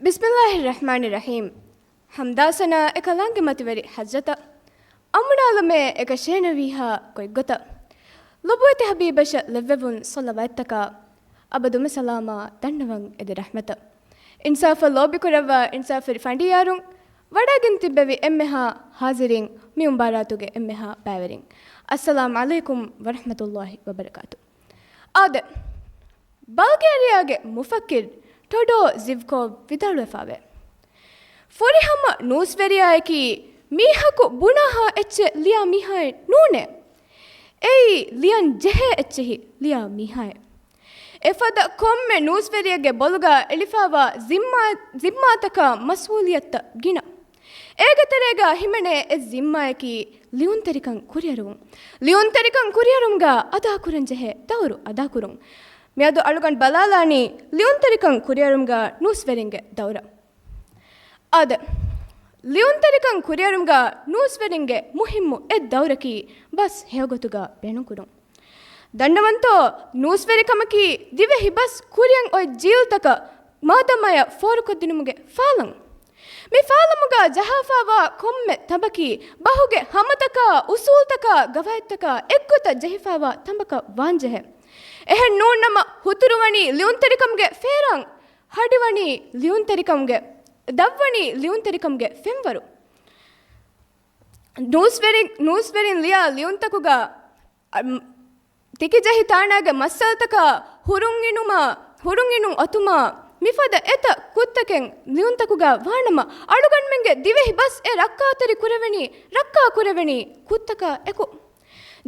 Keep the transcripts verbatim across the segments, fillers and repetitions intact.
ބިސްމިއްލާހިއްރަޙްމާނިއްރަޙީމް. ޙަމްދާ ސަނާ އެކަލާނގެ މަތިވެރި ޙަޒްރަތަށް، އަނބުނާލަމޭ އެކަށޭނެވީހާ ގޮތްގޮތަށް، ލޮބުވެތި ޙަބީބަށަށް ލެއްވެވުން ޞަލަވާތްތަކާ، އަބަދުމެ ސަލާމާ ދަންނަވަން އެދި ރަޙްމަތަށް. އިންސާފަށް ލޯބިކުރައްވާ އިންސާފުވެރި ފަނޑިޔާރުން، ވަޑައިގެން ތިއްބެވި އެންމެހާ ޙާޒިރީން، މިއުނބާރާތުގެ އެންމެހާ ބައިވެރިން، އައްސަލާމް ޢަލައިކުމް ވަރަޙްމަތުﷲި ވަބަރަކާތު. އާދެ، ބަލްގޭރިއާގެ މުފައްކިރު ޓޮޑޯ ޒިވްކޯވް ވިދާޅުވެފައިވޭ، ފުރިހަމަ ނޫސްވެރިޔާއަކީ މީހަކު ބުނާހާ އެއްޗެއް ލިޔާ މީހާއެއް ނޫނޭ. އެއީ ލިޔަން ޖެހޭ އެއްޗެހި ލިޔާ މީހާއެއް. އެފަދަ ކޮންމެ ނޫސްވެރިއެއްގެ ބޮލުގަ އެޅިފައިވާ ޒިންމާ، ޒިންމާތަކާ މަސްއޫލިއްޔަތުތައް ގިނަ. އޭގެ ތެރޭގަ ހިމެނޭ އެއް ޒިންމާއަކީ ލިޔުންތެރިކަން ކުރިއަރުވުން. ލިޔުންތެރިކަން ކުރިއަރުމުގަ އަދާކުރަންޖެހޭ ދައުރު އަދާކުރުން. މިއަދު އަޅުގަނޑު ބަލާލާނީ ލިޔުންތެރިކަން ކުރިއަރުމުގަ ނޫސްވެރިންގެ ދައުރަށް. އާދެ، ލިޔުންތެރިކަން ކުރިއަރުމުގަ ނޫސްވެރިންގެ މުހިއްމު އެއް ދައުރަކީ ބަސް ހެޔޮގޮތުގަ ބޭނުންކުރުން. ދަންނަވަންތޯ، ނޫސްވެރިކަމަކީ ދިވެހި ބަސް ކުރިއަށް އޮތް ޖީލްތަކަށް މާދަމާޔަށް ފޯރުކޮށްދިނުމުގެ ފާލަން. މި ފާލަމުގަ ޖަހާފައިވާ ކޮންމެ ތަނބަކީ ބަހުގެ ހަމަތަކާ، އުސޫލްތަކާ، ގަވާއިދުތަކާ އެއްގޮތަށް ޖެހިފައިވާ ތަނބަކަށް ވާންޖެހޭ. އެހެން ނޫންނަމަ، ހުތުރުވަނީ ލިޔުންތެރިކަމުގެ ފޭރާން، ހަޑިވަނީ ލިޔުންތެރިކަމުގެ، ދަށްވަނީ ލިޔުންތެރިކަމުގެ ފެންވަރު. ނޫސްވެރިން، ނޫސްވެރިން ލިޔާ ލިޔުންތަކުގަ، އަ، މް، ތިކިޖެހި ތާނާގެ މައްސަލަތަކާ ހުރުންއިނުމާ، ހުރުންއިނުން އޮތުމާ، މިފަދަ އެތައް ކުށްތަކެއް ލިޔުންތަކުގަ ވާނަމަ، އަޅުގަނޑުމެންގެ ދިވެހި ބަސް އެ ރައްކާތެރި ކުރެވެނީ، ރައްކާ ކުރެވެނީ ކުށްތަކާ އެކު.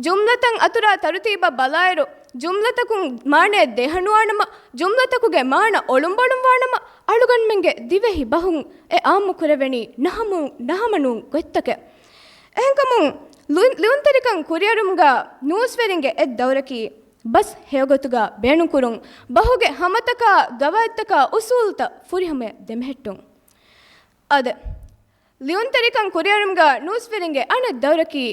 ޖުމްލަތައް އަތުރާ ތަރުތީބަށް ބަލާއިރު، ޖުމްލަތަކުން މާނައެއް ދޭހަނުވާނަމަ، ޖުމްލަތަކުގެ މާނަ އޮޅުނބޮޅުން ވާނަމަ، އަޅުގަނޑުމެންގެ ދިވެހި ބަހުން އެ އާއްމު ކުރެވެނީ ނަހަމު-، ނަހަމަނޫން ގޮތްތަކެއް. އެހެންކަމުން، ލި-، ލިޔުންތެރިކަން ކުރިއަރުމުގަ ނޫސްވެރިންގެ އެއް ދައުރަކީ، ބަސް ހެޔޮގޮތުގަ ބޭނުންކުރުން، ބަހުގެ ހަމަތަކާ، ގަވާއިދުތަކާ، އުސޫލުތައް ފުރިހަމަޔަށް ދެމެހެއްޓުން. އާދެ، ލިޔުންތެރިކަން ކުރިއަރުމުގަ ނޫސްވެރިންގެ އަނެއް ދައުރަކީ،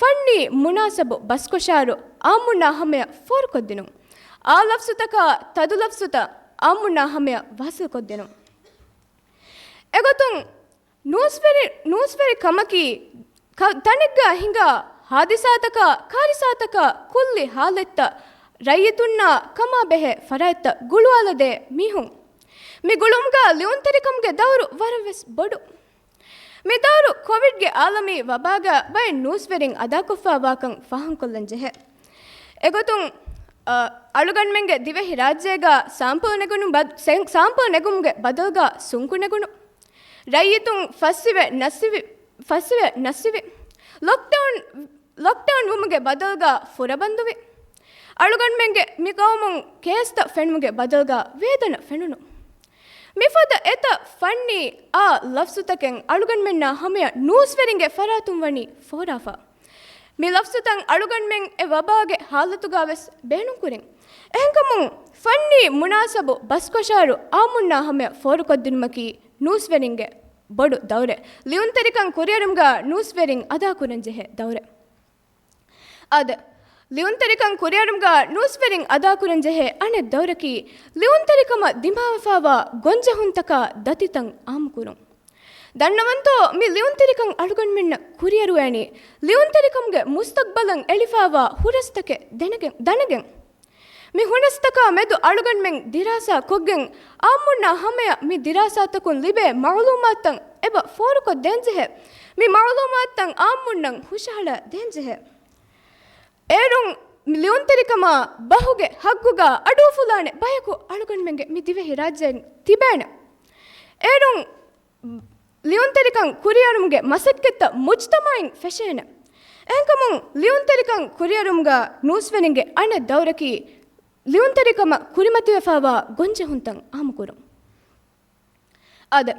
ފަންނީ މުނާސަބު ބަސްކޮށާރު އާއްމުންނާ ހަމަޔަށް ފޯރުކޮށްދިނުން. އާ ލަފްޒުތަކާ ތަދު ލަފްޒުތައް އާއްމުންނާ ހަމަޔަށް ވާސިލްކޮށްދިނުން. އެގޮތުން ނޫސްވެރި-، ނޫސްވެރި ކަމަކީ، ކަ-، ތަނެއްގަ ހިނގާ ހާދިސާތަކާ، ކާރިސާތަކާ، ކުއްލި ހާލަތްތައް ރައްޔިތުންނާ ކަމާ ބެހޭ ފަރާތްތައް ގުޅުވާލަދޭ މީހުން. މި ގުޅުމުގަ ލިޔުންތެރިކަމުގެ ދައުރު ވަރަށް ވެސް ބޮޑު. މި ދައުރު ކޮވިޑްގެ އާލަމީ ވަބާގަ ބައެއް ނޫސްވެރިން އަދާކޮށްފައިވާކަން ފާހަގަކޮށްލަން ޖެހޭ. އެގޮތުން، އަ، އަޅުގަނޑުމެންގެ ދިވެހި ރާއްޖޭގަ ސާމްޕަލް ނެގުނު ބަ-، ސެ-، ސާމްޕަލް ނެގުމުގެ ބަދަލުގަ ސުންކު ނެގުނު. ރައްޔިތުން ފައްސިވެ ނައްސިވި، ފައްސިވެ ނައްސިވި. ލޮކްޑައުން، ލޮކްޑައުން ވުމުގެ ބަދަލުގަ ފުރަބަންދުވި. އަޅުގަނޑުމެންގެ މި ގައުމުން ކޭސްތައް ފެނުމުގެ ބަދަލުގަ ވޭދަނަ ފެނުނު. މިފަދަ އެތައް ފަންނީ އާ ލަފްޒުތަކެއް އަޅުގަނޑުމެންނާ ހަމަޔަށް ނޫސްވެރިންގެ ފަރާތުން ވަނީ ފޯރާފަ. މި ލަފްޒުތައް އަޅުގަނޑުމެން އެ ވަބާގެ ހާލަތުގަ ވެސް ބޭނުންކުރިން. އެހެންކަމުން، ފަންނީ މުނާސަބު ބަސްކޮށާރު އާއްމުންނާ ހަމަޔަށް ފޯރުކޮށްދިނުމަކީ ނޫސްވެރިންގެ ބޮޑު ދައުރެއް. ލިޔުންތެރިކަން ކުރިއަރުމުގަ ނޫސްވެރިން އަދާކުރަންޖެހޭ ދައުރެއް. އާދެ، ލިޔުންތެރިކަން ކުރިއަރުމުގަ ނޫސްވެރިން އަދާކުރަންޖެހޭ އަނެއް ދައުރަކީ، ލިޔުންތެރިކަމަށް ދިމާވެފައިވާ ގޮންޖެހުންތަކާ ދަތިތައް އާއްމުކުރުން. ދަންނަވަންތޯ، މި ލިޔުންތެރިކަން އަޅުގަނޑުމެންނަށް ކުރިއަރުވޭނީ، ލިޔުންތެރިކަމުގެ މުސްތަގްބަލަށް އެޅިފައިވާ ހުރަސްތަކެއް ދެނެގެން، ދަނެގެން. މި ހުރަސްތަކާ މެދު އަޅުގަނޑުމެން ދިރާސާ ކޮށްގެން، އާއްމުންނާ ހަމަޔަށް މި ދިރާސާތަކުން ލިބޭ މަޢުލޫމާތުތައް އެބަ ފޯރުކޮށްދޭންޖެހޭ. މި މަޢުލޫމާތުތައް އާއްމުންނަށް ހުށަހަޅައިދޭންޖެހޭ. އޭރުން ލިޔުންތެރިކަމާ ބަހުގެ ހައްގުގަ އަޑުއުފުލާނެ ބަޔަކު އަޅުގަނޑުމެންގެ މި ދިވެހި ރާއްޖެއިން ތިބޭނެ. އޭރުން ލިޔުންތެރިކަން ކުރިއަރުމުގެ މަސައްކަތްތައް މުޖްތަމަޢިން ފެށޭނެ. އެހެންކަމުން، ލިޔުންތެރިކަން ކުރިއަރުމުގަ ނޫސްވެރިންގެ އަނެއް ދައުރަކީ، ލިޔުންތެރިކަމަށް ކުރިމަތިވެފައިވާ ގޮންޖެހުންތައް އާއްމުކުރުން. އާދެ،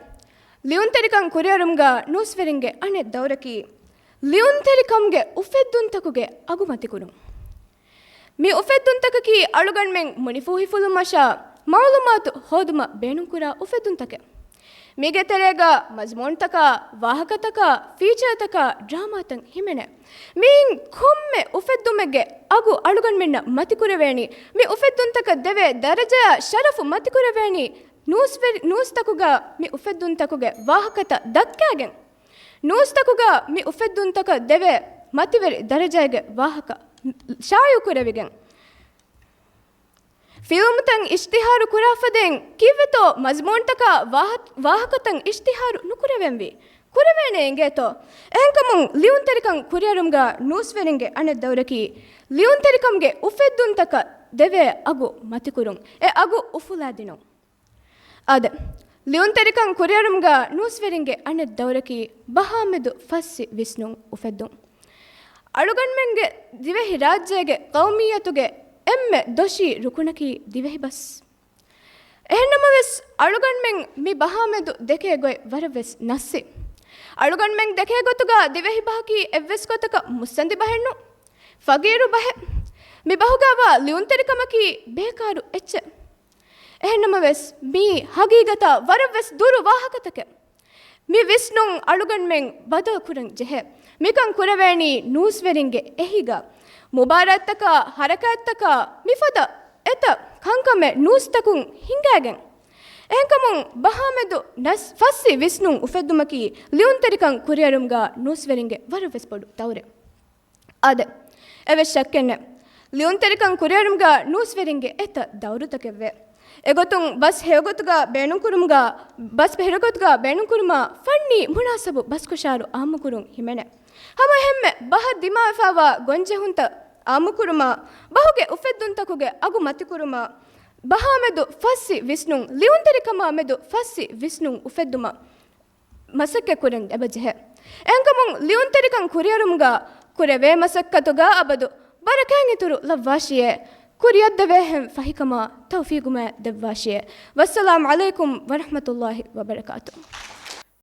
ލިޔުންތެރިކަން ކުރިއަރުމުގަ ނޫސްވެރިންގެ އަނެއް ދައުރަކީ، ލިޔުންތެރިކަމުގެ އުފެއްދުންތަކުގެ އަގު މަތިކުރުން. މި އުފެއްދުންތަކަކީ އަޅުގަނޑުމެން މުނިފޫހިފުޅުމަށާ މަޢުލޫމާތު ހޯދުމަށް ބޭނުންކުރާ އުފެއްދުންތަކެއް. މީގެ ތެރޭގަ މަޒްމޫންތަކާ، ވާހަކަތަކާ، ފީޗާތަކާ، ޑްރާމާތައް ހިމެނޭ. މިއިން ކޮންމެ އުފެއްދުމެއްގެ އަގު އަޅުގަނޑުމެންނަށް މަތިކުރެވޭނީ، މި އުފެއްދުންތަކަށް ދެވޭ ދަރަޖަޔާ ޝަރަފު މަތިކުރެވޭނީ، ނޫސްވެރި، ނޫސްތަކުގަ މި އުފެއްދުންތަކުގެ ވާހަކަތައް ދައްކައިގެން، ނޫސްތަކުގަ މި އުފެއްދުންތަކަށް ދެވޭ މަތިވެރި ދަރަޖައިގެ ވާހަކަ ޝާއިޢު ކުރެވިގެން، ފިލްމުތައް އިޝްތިހާރު ކުރާ ފަދައިން ކީއްވެތޯ މަޒްމޫންތަކާ ވާހަ-، ވާހަކަތައް އިޝްތިހާރު ނުކުރެވެންވީ؟ ކުރެވޭނެ އިނގޭތޯ؟ އެހެންކަމުން ލިޔުންތެރިކަން ކުރިއަރުމުގަ ނޫސްވެރިންގެ އަނެއް ދައުރަކީ، ލިޔުންތެރިކަމުގެ އުފެއްދުންތަކަށް ދެވޭ އަގު މަތިކުރުން، އެ އަގު އުފުލާދިނުން. އާދެ، ލިޔުންތެރިކަން ކުރިއަރުމުގަ ނޫސްވެރިންގެ އަނެއް ދައުރަކީ ބަހާމެދު ފައްސި ވިސްނުން އުފެއްދުން. އަޅުގަނޑުމެންގެ ދިވެހި ރާއްޖޭގެ ޤައުމިއްޔަތުގެ އެންމެ ދޮށީ ރުކުނަކީ ދިވެހި ބަސް. އެހެންނަމަވެސް، އަޅުގަނޑުމެން މި ބަހާމެދު ދެކޭ ގޮތް ވަރަށްވެސް ނައްސި. އަޅުގަނޑުމެން ދެކޭ ގޮތުގަ ދިވެހި ބަހަކީ އެއްވެސް ގޮތަކަށް މުއްސަނދި ބަހެއް ނޫން. ފަގީރު ބަހެއް. މި ބަހުގައިވާ ލިޔުންތެރިކަމަކީ ބޭކާރު އެއްޗެއް. އެހެންނަމަވެސް، މީ ހަގީގަތާ ވަރަށްވެސް ދުރު ވާހަކަތަކެއް. މި ވިސްނުން އަޅުގަނޑުމެން ބަދަލު ކުރަން ޖެހޭ. މިކަން ކުރެވޭނީ ނޫސްވެރިންގެ އެހީގަ، މުބާރާތްތަކާ، ހަރަކާތްތަކާ، މިފަދަ އެތައް ކަންކަމެއް ނޫސްތަކުން ހިނގައިގެން. އެހެންކަމުން ބަހާމެދު ނަސް-، ފައްސި ވިސްނުން އުފެއްދުމަކީ ލިޔުންތެރިކަން ކުރިއަރުމުގަ ނޫސްވެރިންގެ ވަރަށްވެސް ބޮޑު ދައުރެއް. އާދެ، އެވެސް ޝައްކެއްނެއް. ލިޔުންތެރިކަން ކުރިއަރުމުގަ ނޫސްވެރިންގެ އެތައް ދައުރުތަކެއްވޭ. އެގޮތުން ބަސް ހެޔޮގޮތުގަ ބޭނުންކުރުމުގަ، ބަސް ހެޔޮގޮތުގަ ބޭނުންކުރުމަށް ފަންނީ މުނާސަބު ބަސްކޮށާރު އާއްމުކުރުން ހިމެނޭ. ހަމައެހެންމެ ބަހަށް ދިމާވެފައިވާ ގޮންޖެހުންތައް އާއްމުކުރުމަށް، ބަހުގެ އުފެއްދުންތަކުގެ އަގު މަތިކުރުމަށް، ބަހާމެދު ފައްސި ވިސްނުން، ލިޔުންތެރިކަމާ މެދު ފައްސި ވިސްނުން އުފެއްދުމަށް، މަސައްކަތް ކުރަން އެބަޖެހޭ. އެހެންކަމުން ލިޔުންތެރިކަން ކުރިއަރުމުގަ ކުރެވޭ މަސައްކަތުގަ އަބަދު ބަރަކާތް އިތުރު ލައްވާށިއޭ. ކުރިއަށްދެވޭހެން ފަހިކަމާ ތައުފީގުމާ ދެއްވާށިއޭ. ވައްސަލާމް ޢަލައިކުމް ވަރަޙްމަތުﷲ ވަބަރަކާތުހު.